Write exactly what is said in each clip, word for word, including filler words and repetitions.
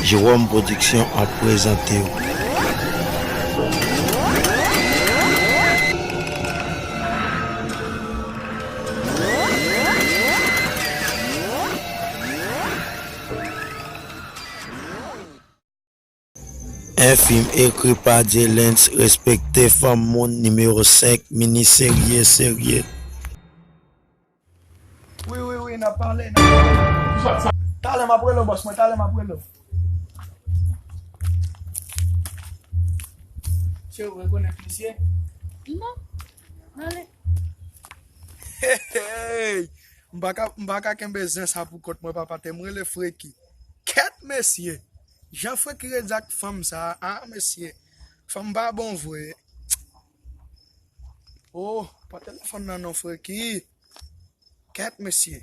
Jérôme Production ap prezante w. En fim ekri pa Jay Lens, respekte fanm moun, nimewo senk, mini serye, serye. Wi, wi, wi, n ap pale, n ap pale. Talè m ap rele w, bòs mwen, talè m ap rele w. Cheri, w rekonèt misye? Non. Ale. Hey, hey. M pa ka, m pa ka kenbe zen sa pou kont mwen, papa, te m rele Freki. Kèt mesye! Jan Freki redi ak fanm sa a, ah, mesye. Fanm pa bon vre. Oh, pran telefòn nan non, Freki. Kèt mesye.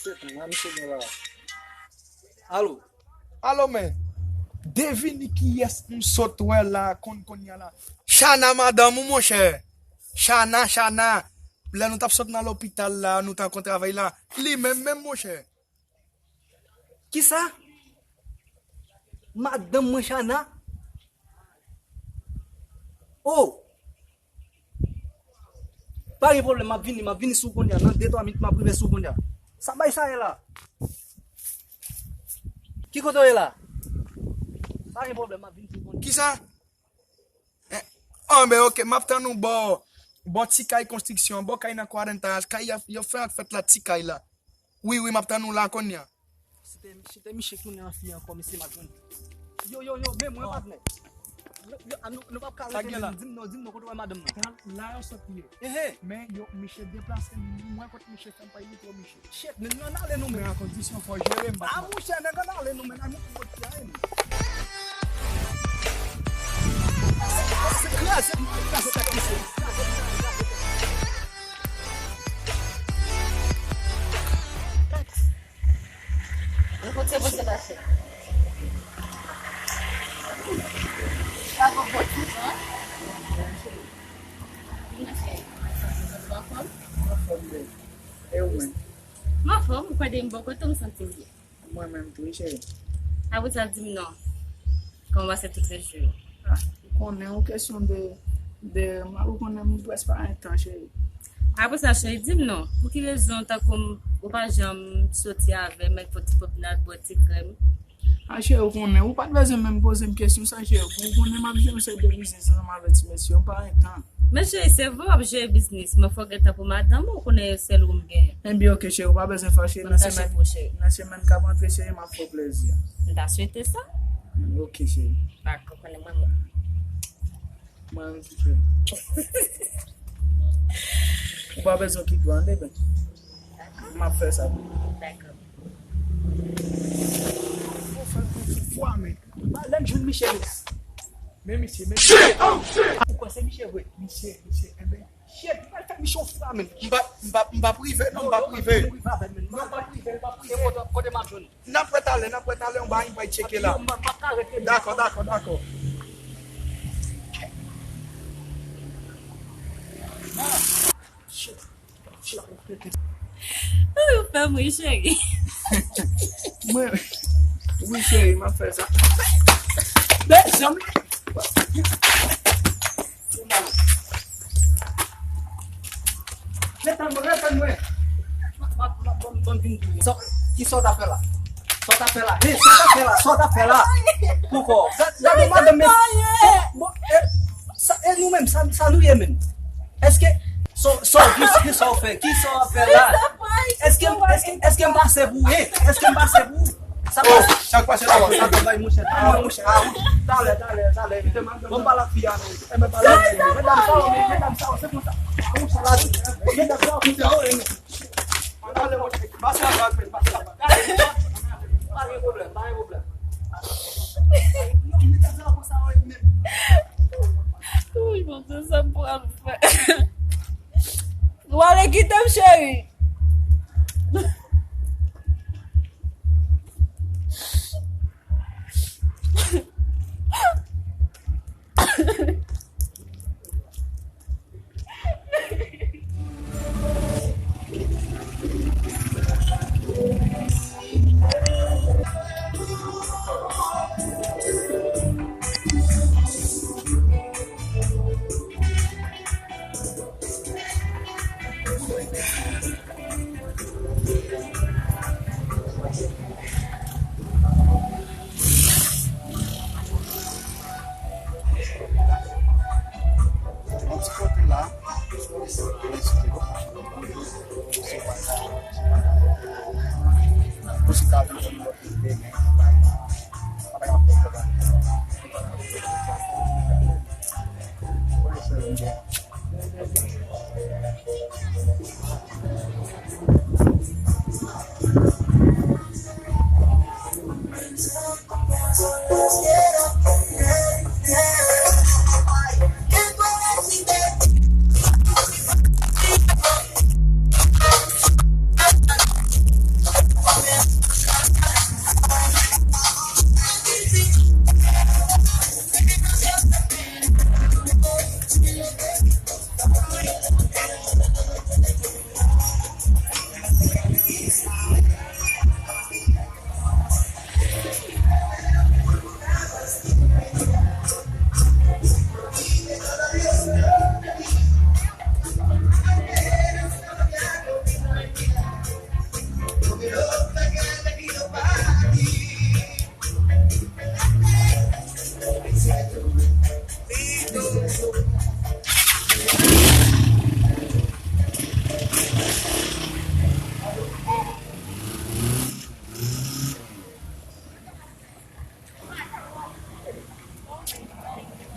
Shit, man, misye gen la. Alo. Alo, men. Devine kiyès m sot wè la, konn kounye a la. Chana madanm ou, monchè. Chana, Chana. Lè nou t ap sot nan lopital la, nou t al konn travay la. Li menm menm, monchè. Kisa? Madanm mwen Chana? Oh! Pa gen pwoblèm, m ap vini, m ap vini sou kounye a. Nan de twa minit, m ap rive sou kounye a. Sa bay sa ye la? Ki kote w ye la? Pa gen pwoblèm, m ap vini sou kounye a. Kisa? Eh, oh, men ok, m ap tann ou bò, bò ti kay konstriksyon, bò kay nan Kwarantaj, kay y ap, y ap fè ak fèt la, ti kay la. Wi, wi, m ap tann ou la kounye a. Si te, si te Miche tounen an fi ankò, mesye, m ap jwenn. Yo, yo, yo, men mwen, patnè. Yo, yo, a, nou, nou p ap ka rete menm. Di m non, di m non, kote w wè madanm nan? La yo sot ye. Ehe. Men yo, Miche deplase, mwen kot Miche fè m pa imite w, Miche. Shit, men nou ann ale nou menm. Men a kondisyon fò jere m, patnè. Ah, monchè, nèg ann ale nou menm, ay, mwen pou wòt la, men. Se kraze, kraze tèt misye. Kote poze mache? Pa gon bòt, non? Vin cheri. Ou anfòm? Anfòm, bèl. E ou menm? M anfòm, ou kwè de m bò kote w m santi m byen. Mwen menm tou, wi, cheri. Apre sa, di m non. Kòman w pase tout rès jou yo? Ah, ou konnen, yon kesyon de, de, ou konnen m prèske pa gen tan, cheri. Apre sa, cheri, di m non. Pou ki rezon, tankou m, ou pa janm soti avè m, fè ti pwopnad, bwè ti krèm? Ah, cheri, ou konnen, ou pa t bezwen menm poze m kesyon sa, cheri. Ou konnen m ap jere yon seri de biznis ansanm avèk ti mesye, m pa gen tan. Men cheri, se vre w ap jere biznis, men fò w gen tan pou madanm ou, ou konnen sèl ou m gen. Ebyen, ok, cheri, ou pa bezwen fache. Nan semèn, nan semèn k ap antre, cheri, m ap fè w plezi. M ta swete sa. Ok, cheri. Dakò, konnen mwen menm. Mwen menm tou, cheri. Ou pa bezwen kite tande, ben. M ap fè sa pou ou. Dakò. Ou fè m pran tout fwa, men. Lè m jwenn Miche, men. Men Miche, men Miche. Shit! Oh, shit! Ou kwè se Miche vre? Miche, Miche, enben. Shit, m pral fè Miche yon fwa, men. M pa, m pa, m pa prive, non, m pa prive. Non, m pa prive, m pa prive. Se kote, kote m ap jwenn ou? N ap wè talè, n ap wè talè, yon bagay m pral tcheke la. M pa, m pa ka rete. Dakò, dakò, dakò. Shit. Ou fè m ri, cheri. Mwen, wi, cheri, m ap fè sa. Mezanmi. Retann mwen, retann mwen. M ap, m ap, m ap, ban m, ban m vin di w. Sa, kisa w t ap fè la? Sa w t ap fè la? Hey, sa w t ap fè la? Sa w t ap fè la? Poukò? Gad, gade madanm, men. Bon, bon, eh, sa, e nou menm, sa, sa nou ye menm? Èske, so, so, ki, ki sa w fè? Ki sa w ap fè la? Èske, èske, èske m pase pou ou? Èske m pase pou ou? Sa pase, sa pase la, sa travay, monchè. Ah, monchè, ah, monchè. Talè, talè, talè. Bon, pale ak fi a, non. Enben, pale ak fi a. Medam sa yo, men, medam sa yo, se konsa. Ah, monchè, la, medam sa yo, konsa yo ye, men. Talè, monchè. Pase la, pase la. Pa gen pwoblèm, pa gen pwoblèm. Non, medam sa yo, konsa yo ye, men. Wi, Bondye, sa m pral fè. Ou ale kite m, cheri.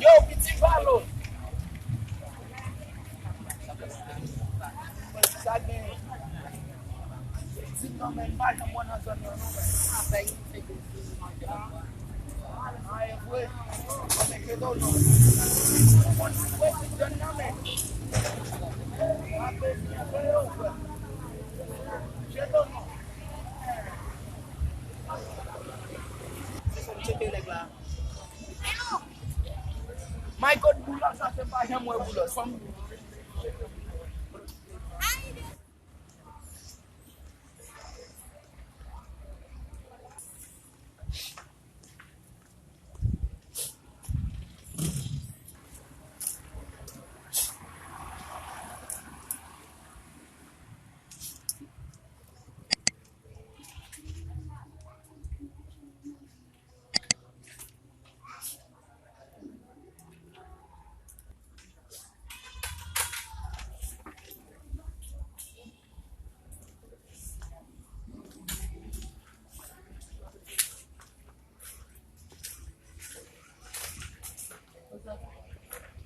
Yo, piti balo. Sa gen. Di non, men m pa janm wè nan zòn nan, non, men. Ah, e vre. Men ke do non. Mwen, mwen, di zòn nan, men. Ape, di ape, yo, frè. Je do non. Se fò m tcheke nèg la. May kot Boulos sa, se pa janm wè Boulos. Fò m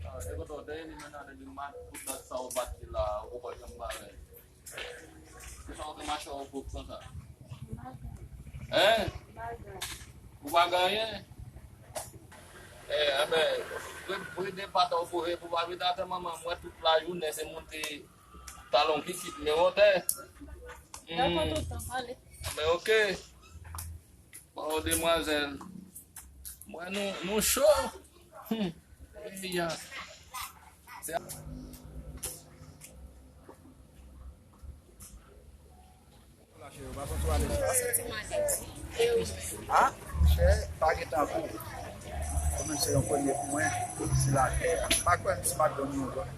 Ah, e kote w te ye, li menm nan li mat, tout dat sa w bat li la, ou pa janm pare. Kisa w te mache w gwoup konsa? Hein? Ou pa gen anyen? Eh, enben, vre, vre de pata w boure pou pa vide atè manman, m wè tout lajounen se monte talon pitit, men wotè. Dakò, tonton, ale. Men oke. Bon, demwazèl. Mwen, nou, nou cho. Hmm. Eya. Se Ah, monchè, pa gen tankou. Ou menm se yon premye pou mwen, si latè a. M pa kwè m si m ap jwenn yon lòt.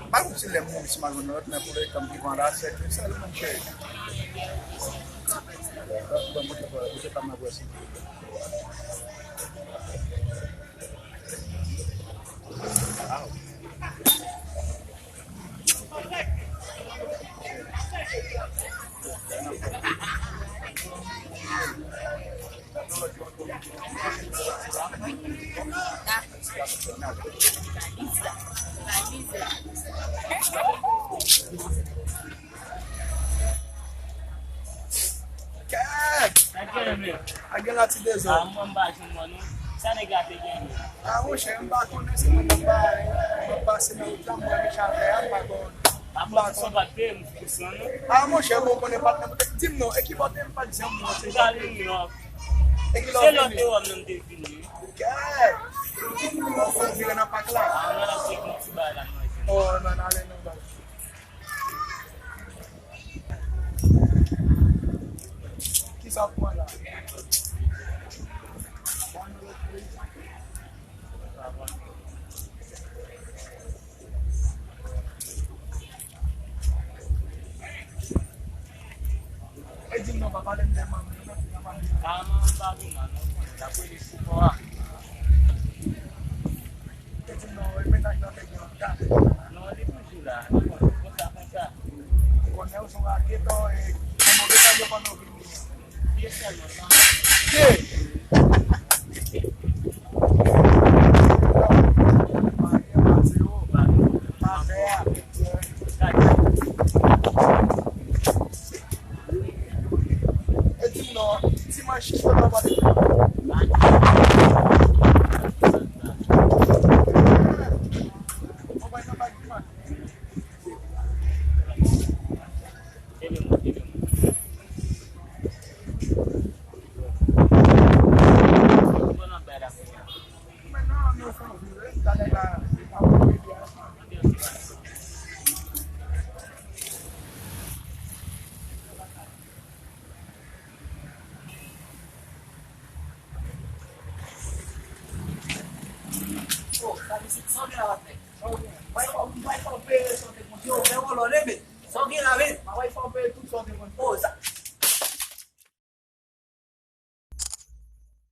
M pa konn si lè m mouri si m ap jwenn yon lòt, men pou letan m vivan la, se ke sèl mwen cheri. Bon, mwen te, mwen te pa nan vwè si. Kè! Sa gen menm? A gen la ti dezòd. Ah, mwen m pa jwenn mwen non. Sa nèg la te gen menm? Ah, monchè, m pa konnen, se mwen menm pa, mwen pase nan wout la, m wè mechan fè a, m pa konn. Apa m pa t peye m pou sa non. Ah, monchè, bon, konnen patnè, di m non, e ki bò te m pa t janm wè se jan. E ki lè w vini? Se lòt de wòm nan m te vini. Kè! Ou fè vire nan pak la. Ah, nan la se yon ti bagay la manje. Oh, nan ale nan bagay. Kisa w pran la? E di m non, pa pale m de manmi, non, pa pale m. Ah, non, m pa vin la, non, konnen, dapre li sou kò a. E di m non, e mennaj la te gen yon dat. Non, li toujou la, li konnen. Konnen w se yon raketò, e kòman w te pale pandan w vini an? Ye. E di m non, dimanch, jis nan pati.